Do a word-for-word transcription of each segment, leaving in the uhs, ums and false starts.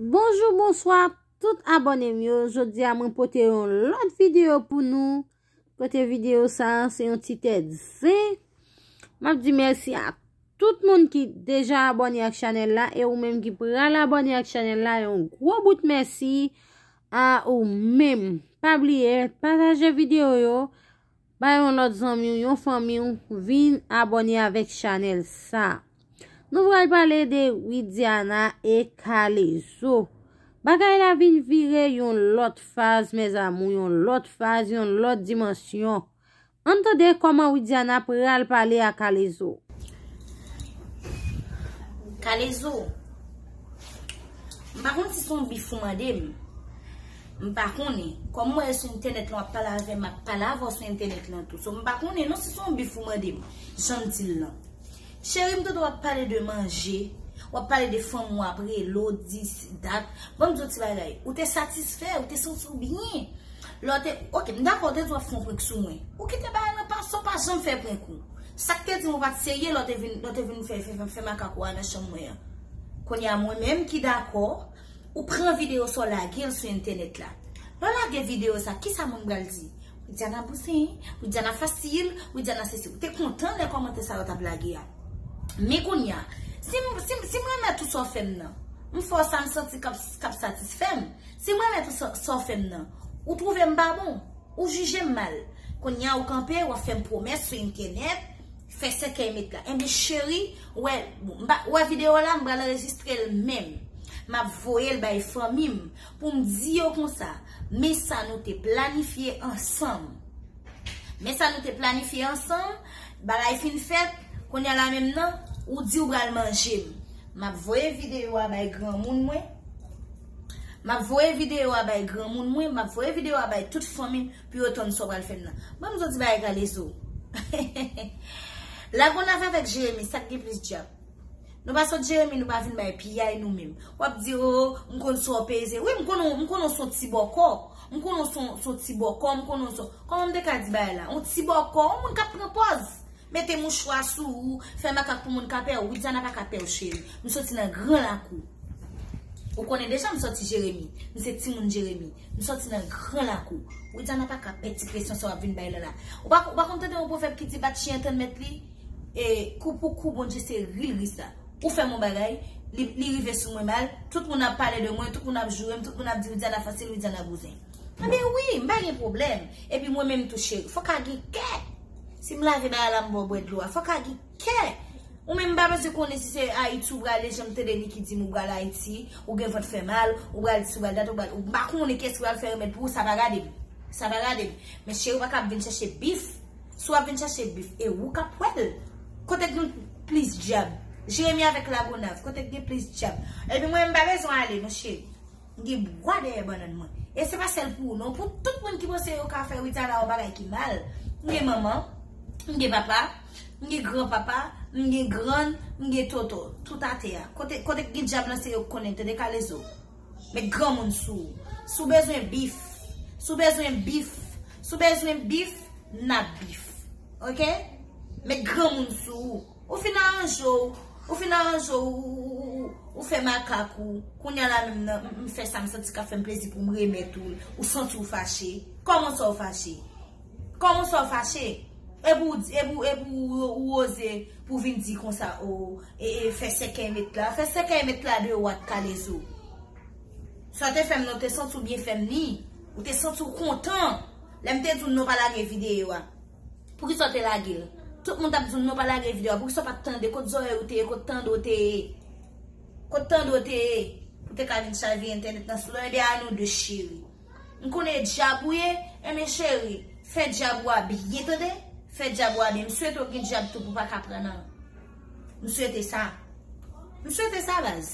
Bonjou, bonswa, tout abòne m yo. Jodi a, mwen pote yon lòt videyo pou nou. Kote videyo sa a, se yon ti tèt zen. M ap di mèsi a tout moun ki deja abòne ak chanèl la, e ou menm ki pral abòne ak chanèl la, yon gwo bout mèsi a ou menm. Pa bliye, pataje videyo yo, bay yon lòt zanmi w, yon fanmi w, vin abòne avèk chanèl sa. Nou pral pale de Widiana e Kalezo. Bagay la vin vire yon lòt faz, mes amours, yon lòt faz, yon lòt dimansyon. Ann tande kòman Widiana pral pale a Kalezo. Kalezo, m pa konn si se yon bif ou mande m. M pa konnen. Kòm m wè sou entènèt lan, w ap pale avè m, m ap pale avè w sou entènèt lan tou. So, m pa konnen non si se yon bif ou mande m. Jan m di l lan. Cheri, m tande w ap pale de manje, w ap pale de fanm ou ap rele w, dis, dat. Ban m di w ti bagay. Ou te satisfè, ou te santi w byen. Lè w te, oke, m dakò, w te di w ap fè yon prank sou mwen. Ou kite bagay lan pase, w pa janm fè prank ou. Sa k te di m ou pa t serye, lè w te vin, lè w te vin fè, fè, fè, fè makak ou a nan chanm mwen an. Kounye a, mwen menm ki dakò, ou pran videyo sa w lage l sou entènèt la. Lè w lage videyo sa, kisa moun pral di? Widiana bouzen, Widiana fasil, Widiana sesi. Ou te kontan lè kòmantè sa yo t ap lage a. Men kounye a, si m, si m, si m remèt ou sa w fè m nan, m fè w sa m santi k ap, k ap satisfè m. Si m remèt ou sa, sa w fè m nan, ou twouve m pa bon, ou jije m mal. Kounye a ou kanpe, w ap fè m pwomès sou entènèt, fè sèkèy met la. Enben cheri, wè, bon, m pa, wè videyo la, m pral anrejistre l menm. M ap voye l bay fanmi m pou m di yo konsa, men sa nou te planifye ansanm. Men sa nou te planifye ansanm, bagay fin fèt, kounye a la menm nan, ou di ou pral manje m. M ap voye videyo a bay granmoun mwen. M ap voye videyo a bay granmoun mwen, m ap voye videyo a bay tout fanmi m pou yo tann sa w pral fè m nan. Ban m di w ti bagay Kalezo. Lagonav avèk Jeremi, sa k gen plis djab? Nou pa sot Jeremi, nou pa vin bay piyay nou menm. W ap di, o, m konn sa w peze. Wi, m konn, m konn w se yon ti bòkò. M konn w se yon, se yon ti bòkò, m konn w se yon, kòman m te ka di bagay la? Yon ti bòkò, yon moun k ap pran pòz. Mete mouchwa sou ou, fè makak pou moun ka pè w. Widiana pa ka pè w, cheri. M soti nan gran lakou. Ou konnen deja m soti Jeremi. M se timoun Jeremi. M soti nan gran lakou. Widiana pa ka pè ti presyon sa w ap vin bay la la. Ou pa, ou pa konn tande yon pwovèb ki di bat chyen tann mèt li? E kou pou kou, Bondye se ri l ri sa. Ou fè m yon bagay, li, li rive sou mwen mal, tout moun ap pale de mwen, tout moun ap joure m, tout moun ap di Widiana fasil, Widiana bouzen. Anben wi, m pa gen pwoblèm. Epi mwen menm tou cheri, fòk a gen kè. Si m lave bagay la, m ba w bwè dlo a, fòk a gen kè. Ou menm m pa bezwen konnen si se Ayiti ou prale, jan m tande Niki di m ou pral Ayiti, ou gen vant fè mal, ou pral dis, ou pral dat, ou pral, ou m pa konnen kiyès ki pral fè remèd pou ou, sa pa gade m. Sa pa gade m. Men cheri, ou pa ka ap vin chèche bif. Si w ap vin chèche bif, e ou k ap wè l. Kote k gen plis djab? Jeremi avèk Lagonav, kote k gen plis djab? Epi mwen, m pa bezwen ale non cheri. M gen bwa dèyè bannann mwen. E se pa sèl pou ou non, pou tout moun ki panse yo ka fè Widiana yon bagay ki mal. M gen manman, m gen papa, m gen granpapa, m gen grann, m gen tonton. Tout atè a. Kote, kote k gen djab lan se yo k konnen, tande Kalezo. Met granmoun sou ou. Si w bezwen bif, si w bezwen bif, si w bezwen bif, n ap bif. Oke? Met granmoun sou ou. Ou fin aranje w, ou fin aranje w, ou, ou, ou, ou, ou fè makak ou. Kounye a la menm nan, m, m fè sa m santi k ap fè m plezi pou m remèt ou l. Ou santi w fache. Kòman sa w fache? Kòman sa w fache? Epi w di, epi w, epi w, ou oze pou vin di konsa, o, e, e, fè sèkèy met la. Fè sèkèy met la de wat Kalezo. Sa w te fè m nan, ou te santi w byen fè m ni. Ou te santi w kontan. Lè m te di w non pa lage videyo a. Poukisa w te lage l? Tout moun t ap di w non pa lage videyo a. Poukisa w pa t tande? Kot zòrèy ou te ye? Kot tande w te ye? Kot tande w te ye? Ou te ka vin chavire entènèt nan sou lò. Ebyen a nou de cheri. M konnen e djab ou ye, enben cheri, fè djab ou a byen tande, fè djab ou a byen. M swete w gen djab tou pou w pa ka pran nan. M swete sa. M swete sa, baz.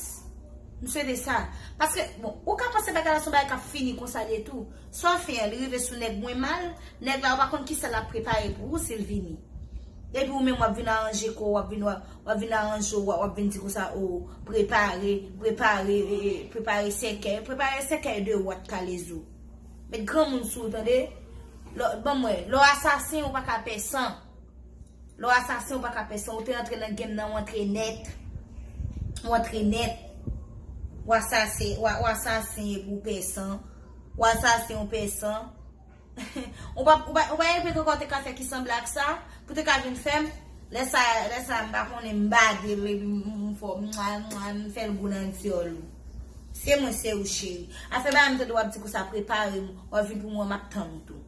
M swete sa. Paske, bon, ou ka panse bagay la se yon bagay k ap fini konsa li ye tou. Sa w fè an, li rive sou nèg mwen mal, nèg la ou pa konn kisa l ap prepare pou ou si l vini. Epi ou menm w ap vin aranje kò w, w ap vin, w ap, w ap vin aranje w, w ap vin di konsa, o, prepare, prepare, e, e, prepare sèkèy, prepare sèkèy de wat Kalezo. Met granmoun sou ou, tande? Lè, ban m wè, lè w asasen, ou pa ka pè san. Lè w asasen, ou pa ka pè san. Ou te antre nan game nan, ou antre nèt. Ou antre nèt. W asasen, w a- w asasen epi w pè san. W asasen, w pè san. Ou pa, ou pa, ou pa repete ankò te ka fè ki sanble ak sa, pou te ka vin fè m. Lè sa, lè sa, m pa konnen, m bade l, epi m, m, m fè, m, m, m fè l gou nan dyòl ou. Se mwen, se ou, cheri. Afè bagay m tande w ap di konsa, prepare m, w ap vin pou mwen, m ap tann ou tou.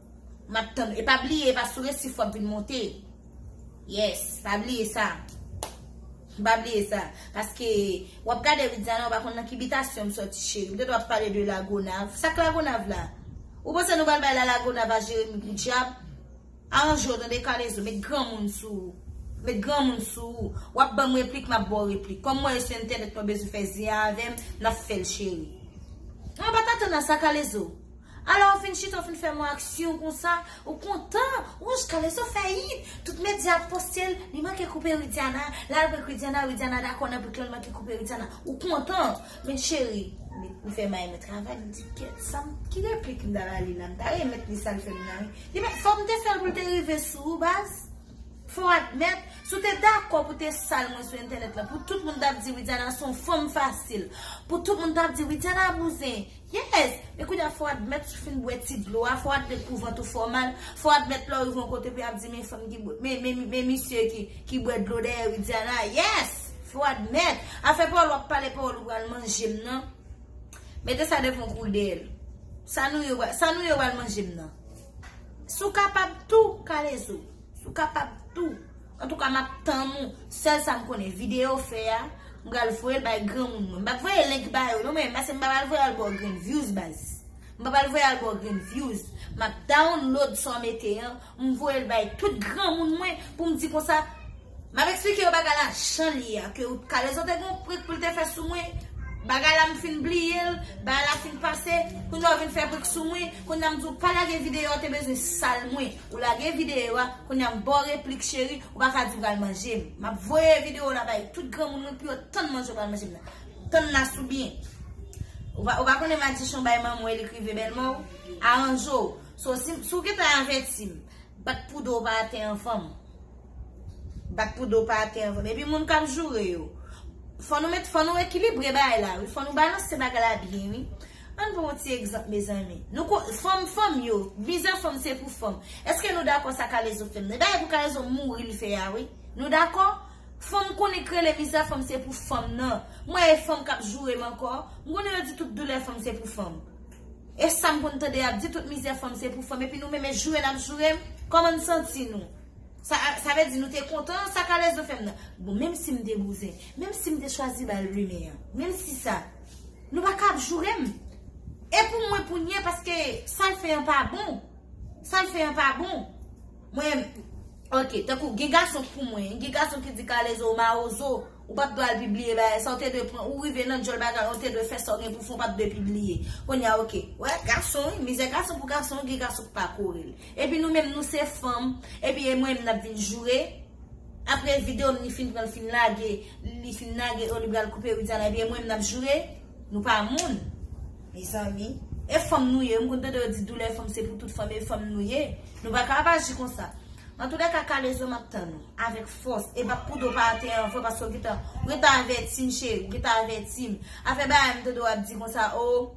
M ap tann ou. E pa bliye, e pa sou resif w ap vin monte. Yes, pa bliye sa. Pa bliye sa. Paske w ap gade Widiana, ou pa konn nan ki bitasyon m sòti, cheri. M te dwe ap pale de Lagonav. Sa k Lagonav la? Ou panse nou pral bay la Lagonav a Jeremi pou dyab? Aranje w tande, Kalezo, met granmoun sou ou. Met granmoun sou ou. W ap ban m replik, m ap ba w replik. Kòm m wè sou entènèt mwen bezwen fè zen avè m, n ap fè l, cheri. Mwen pa t atann a sa, Kalezo. Alò, w fin chita, w fin fè m yon aksyon konsa, ou kontan, ou wè Kalezo fè hit, tout medya ap poste l, li manke koupe Widiana, l al pran Widiana, Widiana dakò nan prank lan, li manke koupe Widiana, ou kontan. Men cheri, m, m fè may mwen travay, m di, kèt, sa m, ki replik m ta ba li la, m ta remèt li sa l fè m nan, wi. Li, men, fò m te fè l pou l te rive sou ou, baz. Fò w admèt, si w te dakò pou te sal mwen sou entènèt lan, pou tout moun t ap di Widiana se yon fanm fasil, pou tout moun t ap di Widiana bouzen. Yes! Men kounye a fò w admèt si w fin bwè ti dlo a, fò w admèt pou vant ou fè w mal, fò w admèt lè w rive yon kote pou y ap di men fanm ki bwè, men, men, men misye ki, ki bwè dlo dèyè Widiana. Yes! Fò w admèt. Afè pawòl w ap pale, pawòl ou pral manje m nan. Mete sa devan w kou dèyè l. Sa nou yo, sa nou yo pral manje m nan. Si w kapab tou, Kalezo. Si w kapab tou. Antouka, m ap tann ou. Sèl sa m konnen, videyo w fè a, m pral voye l bay granmoun mwen. M p ap voye link ba yo, non, men, paske m pa pral voye al ba w grenn views, baz. M pa pral voye al ba w grenn views. M ap download sa w mete an, m voye l bay tout granmoun mwen pou m di konsa, m ap eksplike yo bagay la jan l ye a, ke Kalezo te gen yon prank pou l te fè sou mwen. Bagay la m fin bliye l, bagay la fin pase, kounye a w vin fè prank sou mwen, kounye a m di w pa lage videyo a, w te bezwen sal mwen. Ou lage videyo a, kounye a m ba w replik cheri, ou pa ka di w pral manje m. M ap voye videyo la bay tout granmoun mwen pou yo tann manje w pral manje m nan. Tann la sou byen. Ou pa, ou pa konnen madichon bay manman w e li k rive bèlmè w? Aranje w. So, si, si w gentan avèti m, bat pou do w pa atè anvan m. Bat pou do w pa atè anvan m. Epi moun k ap joure yo. Fò nou met, fò nou ekilibre bagay la, wi. Fò nou balanse bagay la byen, wi. Ann pran yon ti egzanp, mezanmi. Nou ko, fanm, fanm yo, mizè fanm se pou fanm. Èske nou dakò sa Kalezo fè m nan? E bagay pou Kalezo mouri l fè a, wi. Nou dakò? Fanm konnen k rele mizè fanm se pou fanm nan. Mwen e fanm k ap joure m ankò. M konnen yo di tout doulè fanm se pou fanm. E sa m konn tande y ap di tout mizè fanm se pou fanm. Epi nou menm e joure n ap joure m. Kòman n santi nou? Sa, sa vle di nou te kontan sa Kalezo fè m nan. Bon, menm si m te bouzen, menm si m te chwazi ba l limè an, menm si sa, nou pa ka ap joure m. E pou mwen pou n ye, paske sa l fè an pa bon. Sa l fè an pa bon. Mwen, ok, tankou gen gason k pou mwen, gen gason ki di Kalezo w mawozo, ou p ap dwe al pibliye bagay sa, ou te dwe pran, ou rive nan djòl bagay, ou te dwe fè sa w gen pou fè, ou p ap dwe pibliye. Kounye a, ok, wè, gason, wi, mizè gason pou gason, gen gason k pa kore l. Epi nou menm, nou se fanm, epi e mwen menm n ap vin joure. Apre videyo m, li fin pran, li fin lage, li fin lage, o, li pral koupe Widiana, epi e mwen menm n ap joure, nou pa moun. Mezanmi, e fanm nou ye, m konn tande yo di doulè fanm se pou tout fanm, e fanm nou ye. Nou pa ka ap aji konsa. Antoulèka, Kalezo, m ap tann ou avèk fòs. E bat pou do w pa atè anvan, paske w gentan, ou gentan avèti m, cheri, ou gentan avèti m. Afè bagay m tande w ap di konsa, o,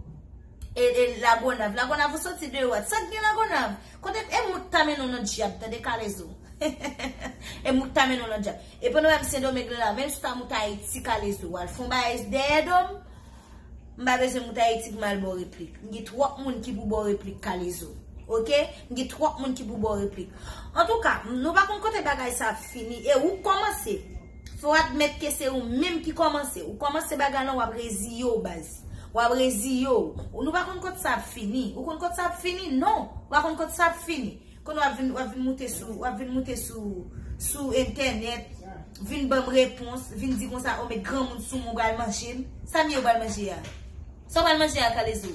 e, e Lagonav. Lagonav, ou soti de wòt. Sa k gen Lagonav? Kote, e mout ta mennen w nan dyab, tande, Kalezo. E mout ta mennen w nan dyab. E pandan w ap Sendomeng la, menm si w ta mout Ayiti, Kalezo, w al fè yon bagay dèyè do m, m pa bezwen mout Ayiti pou m al ba w replik. M gen twòp moun ki pou ba w replik, Kalezo. Oke? M gen twòp moun ki pou ba w replik. Antouka, nou pa konn kote bagay sa ap fini. E ou k kòmanse. Fò w admèt ke se ou menm ki kòmanse. Ou kòmanse bagay lan, w ap reziye w, baz. W ap reziye w. Ou, nou pa konn kote sa ap fini. Ou konn kote sa ap fini? Non. Ou pa konn kote sa ap fini. Kounye a w ap vin, w ap vin moute sou, w ap vin moute sou, sou entènèt, vin ban m repons, vin di konsa, o, met granmoun sou mwen, w pral manje m. Sa m ye, w pral manje a? Sa w pral manje a, Kalezo?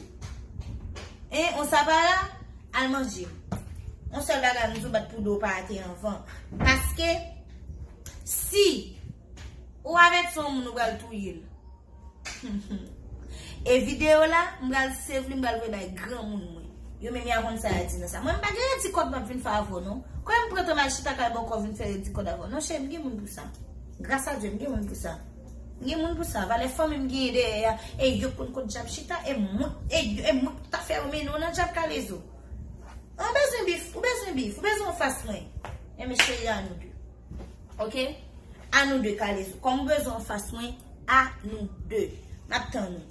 Hein, on sa pa la? Al manje. Yon sèl bagay m di w, bat pou do w pa atè anvan. Paske, si ou avèti yon moun, ou pral touye l. E videyo la, m pral save li, m pral voye bay granmoun mwen. Yo menm y a konn sa y a di nan sa. Mwen, m pa gen redikòd m ap vin fè avè w, non. Kòm m pran tan m al chita kay bòkò vin fè redikòd avè w. Non, cheri, m gen moun pou sa. Gras a Dye, m gen moun pou sa. Gen moun pou sa, valè fanmi m genyen dèyè a, e yo konn kot djab chita, e mwen, e, e mwen ta fè yo mennen w nan djab Kalezo. Ou bezwen bif, ou bezwen bif, ou bezwen anfas mwen. Enben cheri, a nou de. Ok? A nou de, Kalezo. Kòm ou bezwen anfas mwen, a nou de. M ap tann ou.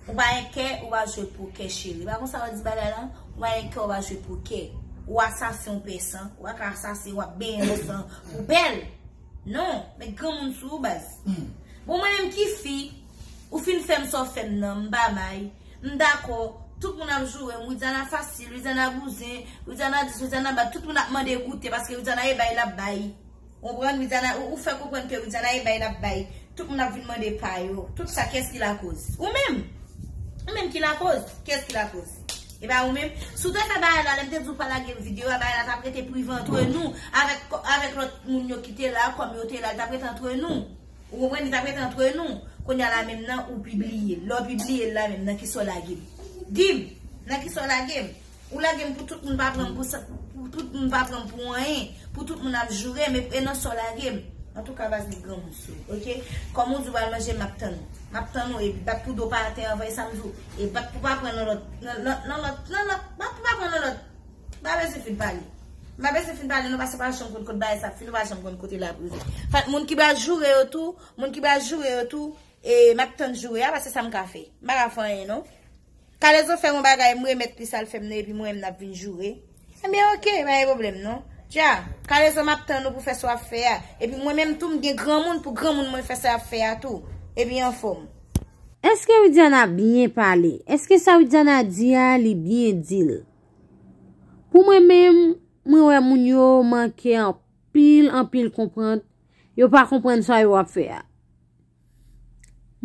Ou pa gen kè, ou pa jwe pokè, cheri. Pa konsa w di bagay la? Ou pa gen kè, ou pa jwe pokè. Ou asasen, ou pè san. Ou pa ka asasen, w ap benyen nan san pou bèl. Non, met granmoun sou ou, baz. Bon, mwen menm ki fi, ou fin fè m sa w fè m nan, m pa may. M dakò, tout moun ap joure m, Widiana fasil, Widiana bouzen, Widiana dis, Widiana bat, tout moun ap mande goute, paske Widiana e bay l ap bay. Ou konprann? Widiana, ou, ou fè konprann ke Widiana e bay l ap bay. Tout moun ap vin mande pa yo. Tout sa, kiyès ki lakoz? Ou menm. Ou menm ki lakoz. Kiyès ki lakoz? E pa ou menm? Si w te fè bagay la, lè m te di w pa lage videyo a, bagay la t ap rete prive antre nou, avèk, avèk lòt moun yo ki te la, kòm yo te la, l t ap rete antre nou. Ou konprann? Li t ap rete antre nou. Kounye a la menm nan, ou pibliye l. Lè w pibliye l la menm, nan kisa w lage m? Di m, nan kisa w lage m? Ou lage m pou tout moun pa pran m pou sa, pou tout moun pa pran m pou anyen, pou tout moun ap joure m, e, e nan sa w lage m. Antouka, baz, met granmoun sou ou, ok? Kòm ou di w al manje, m ap tann ou. M ap tann ou, epi bat pou do pa atè anvan, e sa m di w. E bat pou pa pran nan lòt, nan, nan, nan lòt, nan lòt, bat pou pa pran nan lòt. M pa bezwen fin pale. M pa bezwen fin pale, nou pa se pa janm konn kot bagay sa ap fin, nou pa janm konn kote l ap rive. Fèt, moun ki pral joure yo tou, moun ki pral joure yo tou, e m ap tann joure a, paske sa m ka fè. M pa ka fè anyen, non. Kalezo fè m yon bagay, m remèt li sa l fè m nan, epi mwen menm n ap vin joure. Ebyen, ok, pa gen pwoblèm, non. Dja, Kalezo, m ap tann ou pou fè sa w ap fè a. Epi mwen menm tou, m gen granmoun pou granmoun mwen fè sa y ap fè a tou. Epi anfòm. Èske Widiana byen pale? Èske sa Widiana di a, li byen di l? Pou mwen menm, mwen wè moun yo manke anpil, anpil konprann. Yo pa konprann sa yo ap fè a.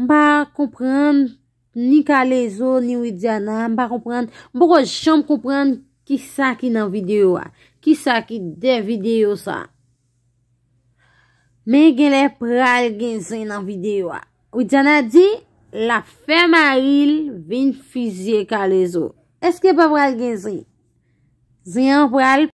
M pa konprann ni Kalezo, ni Widiana, m pa konprann, m poko janm konprann kisa ki nan videyo a, kisa ki dèyè videyo sa. Men genlè pral gen zen nan videyo a. Widiana di l ap fè mari l vin fizye Kalezo. Èske pa pral gen zen? Zen an pral